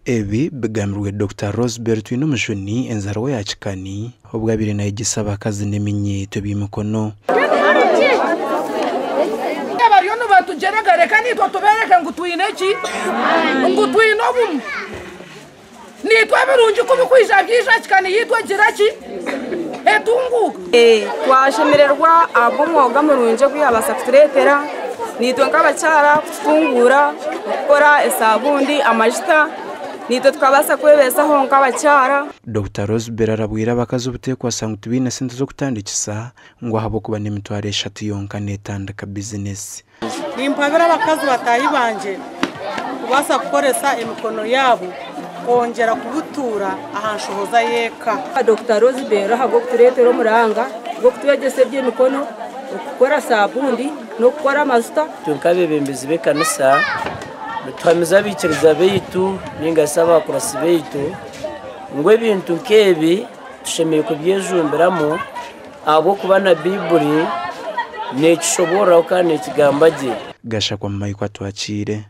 Ebi bigambirwe Dokita Rosebell Twinomujuni enzaarwa ya Kikani obu abaire nayegyesa abakazi n'eminyeeto eby'emikono. Bariyo nibatugyerega reka naitwe tubereke ngu twine ki? Ngu twine obumwe. Naitwe ebirungi ku birikwija byaija kikani yaitwe egira ki? Etunguuka. Twashemererwa ahabw'omwoga murungi ogu yaabaasa kutureetera naitwe nk'abakyara kututunguura okukora esabuuni, amajuta naitwe tukabaasa kwebeesaho nk'abakyara. Dokita Rosebell arabwire abakazi obuteekwasa ngu tibaine sente z'okutandikisa ngu ahabw'okuba n'emitwaro eshatu yonka neetandika bizinesi. Nimpabira abakazi bataahi bangye kubaasa kukoresa emikono yaabo kwongyera kubutuura aha nshohoza y'eka. Dokita Rosebell ahabw'okutureetera omuranga gw'okutwegyesa eby'emikono, okukora saabundi n'okukora amajuta. Itwe nk'abeebembezi b'ekanisa nituhamiza abaikiriza baitu nainga shi abakuratsi baitu ngu ebintu nk'ebi tushemereire kubyejumbiramu ahabw'okuba na Baiburi neekishoboororaho kandi neekigamba gye. Gashakwa Michael Atwakiire.